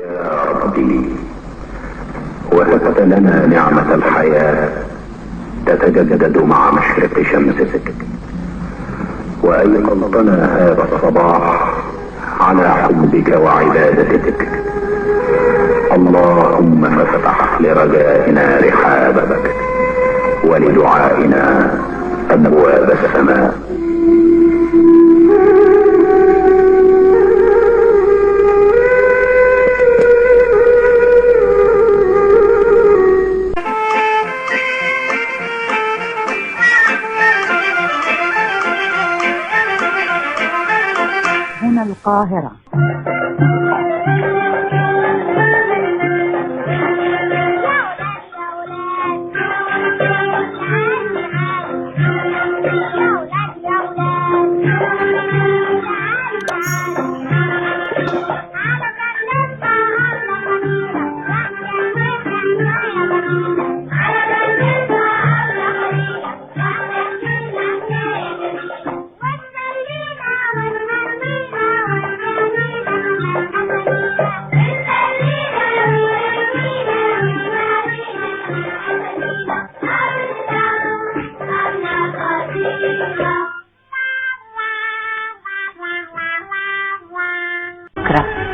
يا ربي، وهبت لنا نعمة الحياة تتجدد مع مشرق شمسك، وأيقظتنا هذا الصباح على حبك وعبادتك. اللهم فافتح لرجائنا رحابك ولدعائنا أبواب السماء. هنا القاهرة.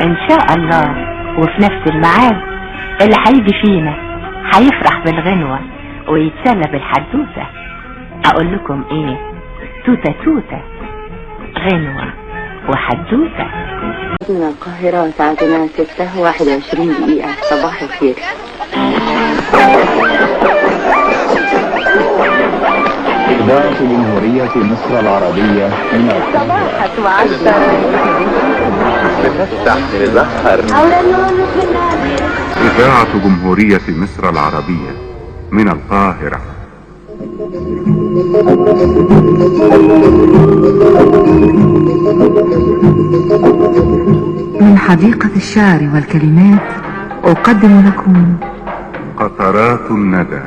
إن شاء الله وفي نفس الميعاد اللي هيجي فينا هيفرح بالغنوة ويتسلى بالحدوتة. أقول لكم إيه؟ توتة توتة، غنوة وحدوتة. من القاهرة ساعتنا 6:21. صباح الخير. إذاعة جمهورية مصر العربية من القاهرة. إذاعة جمهورية مصر العربية من القاهرة. من حديقة الشعر والكلمات أقدم لكم قطرات الندى،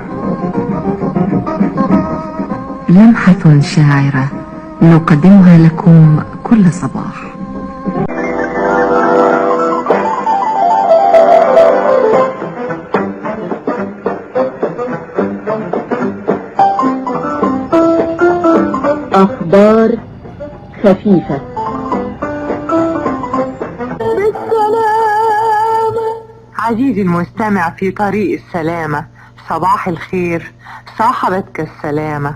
لمحة شاعرة نقدمها لكم كل صباح. أخبار خفيفة. بالسلامة عزيزي المستمع في طريق السلامة، صباح الخير، صاحبتك السلامة.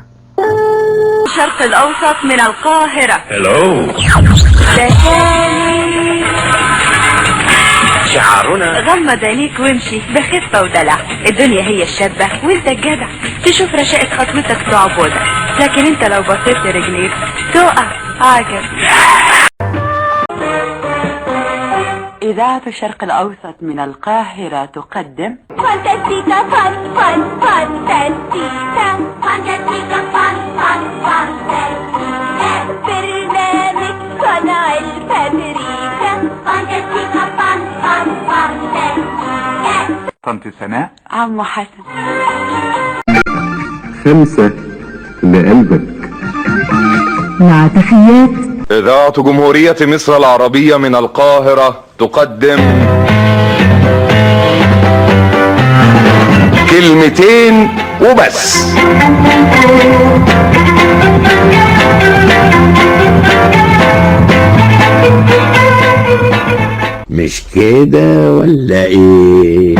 الشرق الأوسط من القاهرة. هلو. شعارنا غمض عينيك وامشي بخفة ودلع، الدنيا هي الشابة وانت الجدع، تشوف رشاقة خطوتك تعبدك، لكن انت لو بصيت لرجليك تقع عجب. إذاعة الشرق الأوسط من القاهرة تقدم فانتاستيكا فان فان فانتاستيكا فانتاستيكا فان فان فانتاستيكا، برنامج صنع الفابريكا فانتاستيكا فان فان فانتاستيكا. طنط سناء، عمو حسن. 5 لقلبك. مع تحيات إذاعة جمهورية مصر العربية من القاهرة تقدم كلمتين وبس. مش كده ولا ايه؟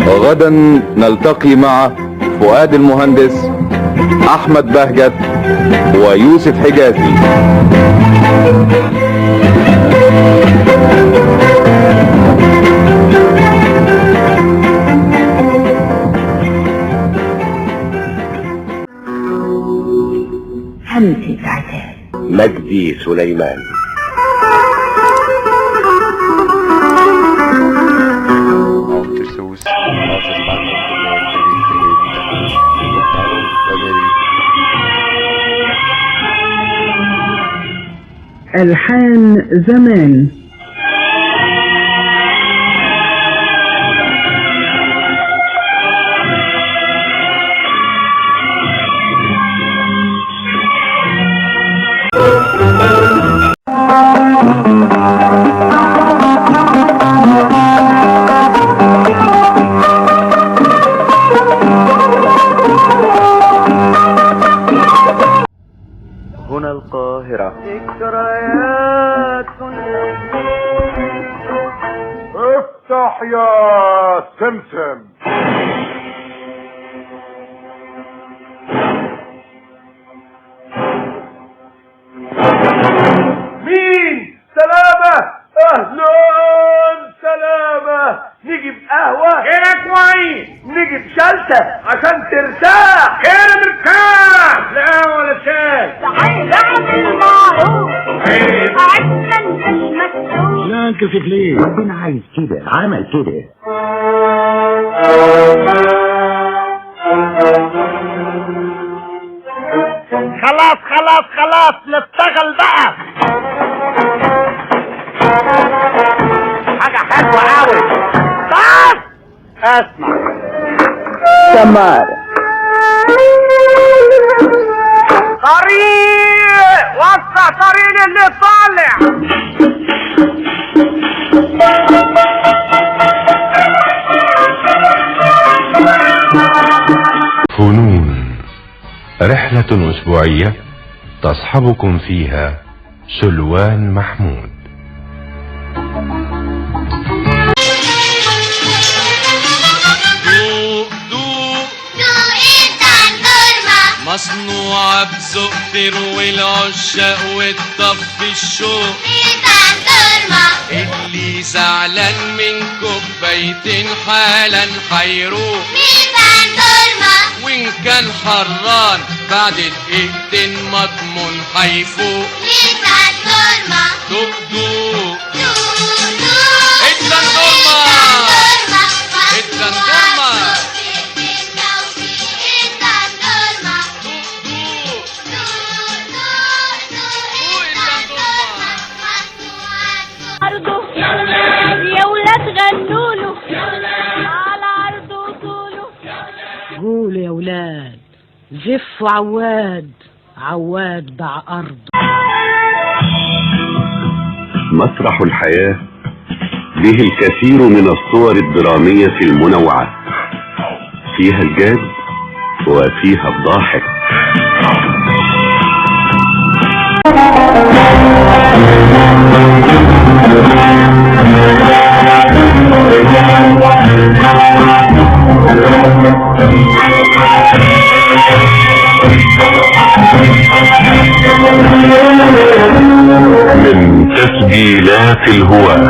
غدا نلتقي مع فؤاد المهندس، أحمد بهجت، ويوسف حجازي. همسة عتاب. مجدي سليمان. ألحان زمان. القاهرة. ذكريات. افتح يا سمسم. مين؟ سلامة. اهلا سلامة. نيجي بقهوة كده كويس، نيجي بشلتة عشان ترتاح كده. مرتاح لا ولا شاي. عايز اعمل معروف، عايز انت المسؤول. لا انكسف ليه؟ ربنا عايز كده، عمل كده. خلاص خلاص خلاص، نشتغل بقى. حاجة حلوة قوي. بس اسمع سمار طريق، وسع طريق اللي طالع. فنون، رحلة أسبوعية تصحبكم فيها سلوان محمود. دوق دوق مصنوعة بذوق تروي العشاق وتطفي الشوق. اللي زعلان من كوبايتين حالا حيروق، وإن كان حران بعد دقيقتين مضمون حيفوق. دوق دوق الدندورما، الدندورما. يا ولاد غنوله على عرضه وطوله. قولوا يا ولاد زفوا عواد، عواد باع أرضه. مسرح الحياة به الكثير من الصور الدرامية المنوعة، فيها الجاد وفيها الضاحك. من تسجيلات الهواة.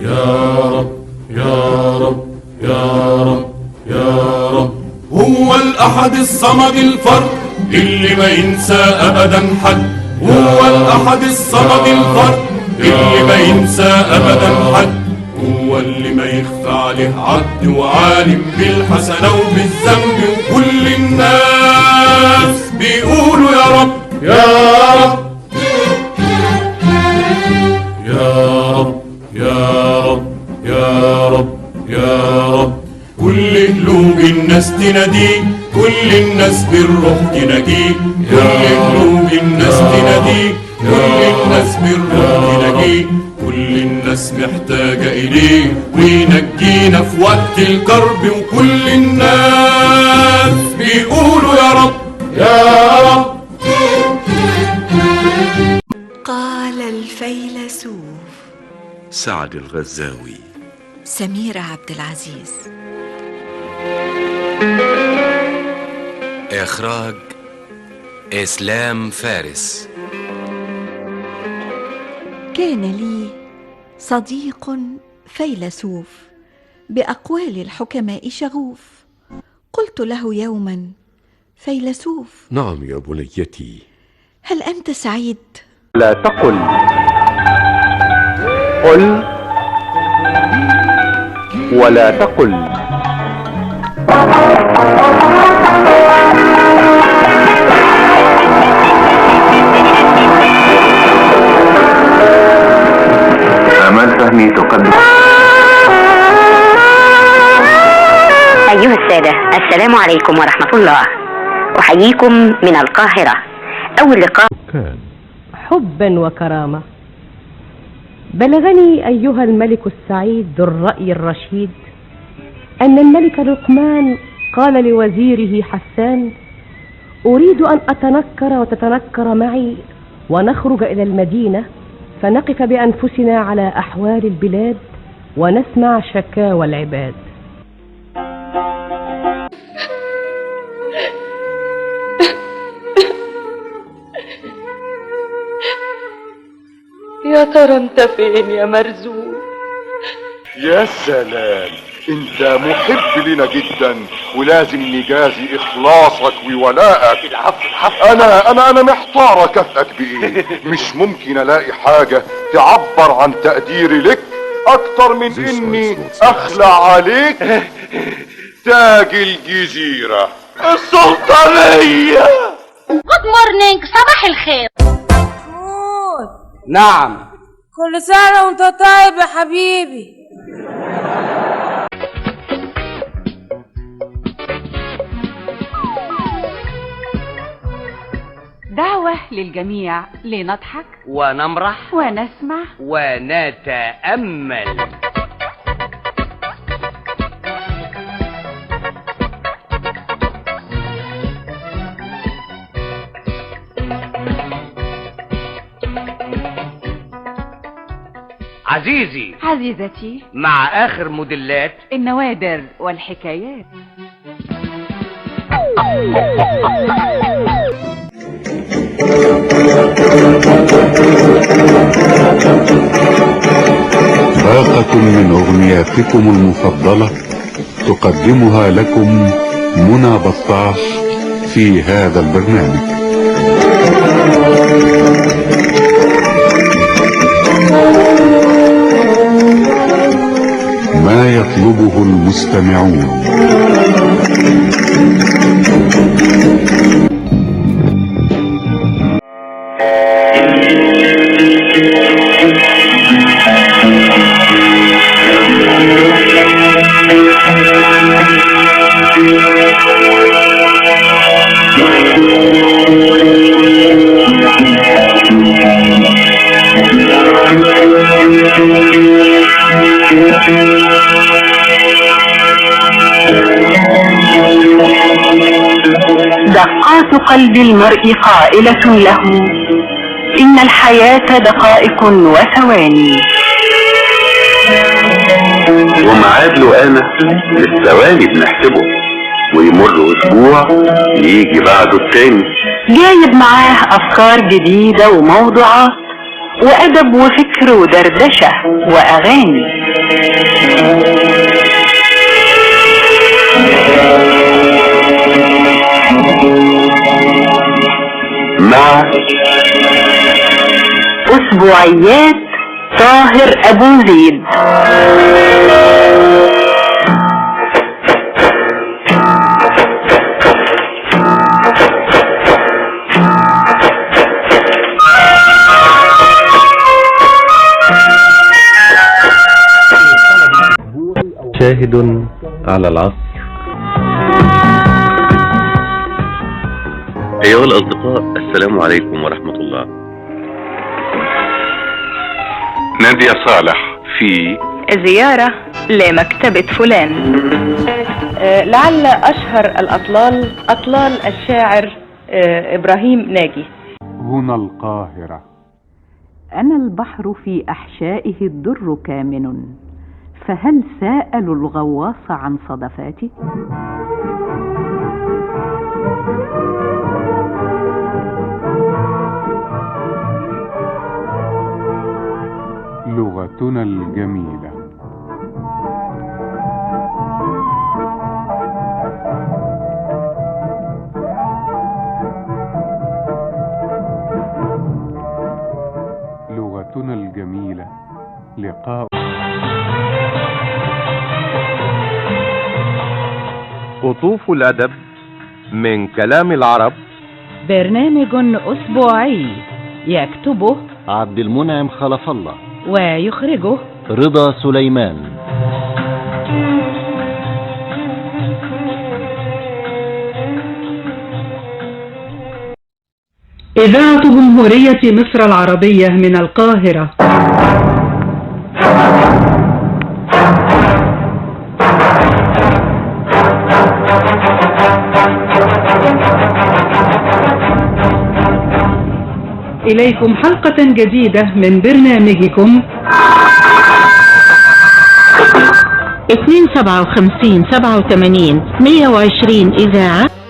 يا رب يا رب يا رب يا رب، هو الأحد الصمد الفرد اللي ما ينسى أبدا حد. هو الأحد الصمد الفرد اللي ما ينسى أبدا حد. هو اللي ما يخفى عليه عبد، وعالم بالحسنة وبالذنب، وكل الناس بيقولوا يا رب يا رب يا رب يا رب يا رب يا رب. كل قلوب الناس تناديه، كل الناس بالروح تناجيه. كل قلوب الناس تناديه، كل الناس بالروح تناجيه. كل الناس محتاجة إليه وينجينا في وقت الكرب، وكل الناس بيقولوا يا رب يا رب. قال الفيلسوف سعد الغزاوي، سميرة عبد العزيز. إخراج إسلام فارس. كان لي صديق فيلسوف بأقوال الحكماء شغوف. قلت له يوما: فيلسوف. نعم يا بنيتي. هل أنت سعيد؟ لا تقل، قل ولا تقل. آمال فهمي تقدم. أيها السادة، السلام عليكم ورحمة الله. أحييكم من القاهرة. أول لقاء حبا وكرامة. بلغني أيها الملك السعيد ذو الرأي الرشيد أن الملك لقمان قال لوزيره حسان: أريد أن أتنكر وتتنكر معي ونخرج إلى المدينة فنقف بأنفسنا على أحوال البلاد ونسمع شكاوى العباد. يا ترى انت فين يا مرزوق؟ يا سلام، انت محب لنا جدا ولازم نجازي اخلاصك وولائك. العفو العفو، انا انا انا محتار اكافئك بايه. مش ممكن الاقي حاجة تعبر عن تقديري لك اكتر من اني اخلع عليك تاج الجزيرة السلطانية. Good morning، صباح الخير. نعم، كل سنة وانت طيب يا حبيبي. دعوة للجميع لنضحك ونمرح ونسمع ونتأمل. عزيزي عزيزتي، مع آخر موديلات النوادر والحكايات. باقة من أغنياتكم المفضلة تقدمها لكم منى بطاح في هذا البرنامج. ما يطلبه المستمعون. دقات قلب المرء قائلة له إن الحياة دقائق وثواني. ومعاد له أنا للثواني بنحسبه، ويمر أسبوع يجي بعده التاني، جايب معاه أفكار جديدة وموضوعات وأدب وفكر ودردشة وأغاني. مع أسبوعيات طاهر أبو زيد. شاهد على العصر. أيها الأصدقاء، السلام عليكم ورحمة الله. نادية صالح في زيارة لمكتبة فلان. لعل أشهر الأطلال أطلال الشاعر إبراهيم ناجي. هنا القاهرة. أنا البحر في أحشائه الدر كامن، فهل سألوا الغواص عن صدفاته؟ لغتنا الجميلة. لغتنا الجميلة لقاء. قطوف الأدب من كلام العرب، برنامج أسبوعي يكتبه عبد المنعم خلف الله ويخرجه رضا سليمان. إذاعة جمهورية مصر العربية من القاهرة. إليكم حلقة جديدة من برنامجكم 2 57 87 120 إذاعة.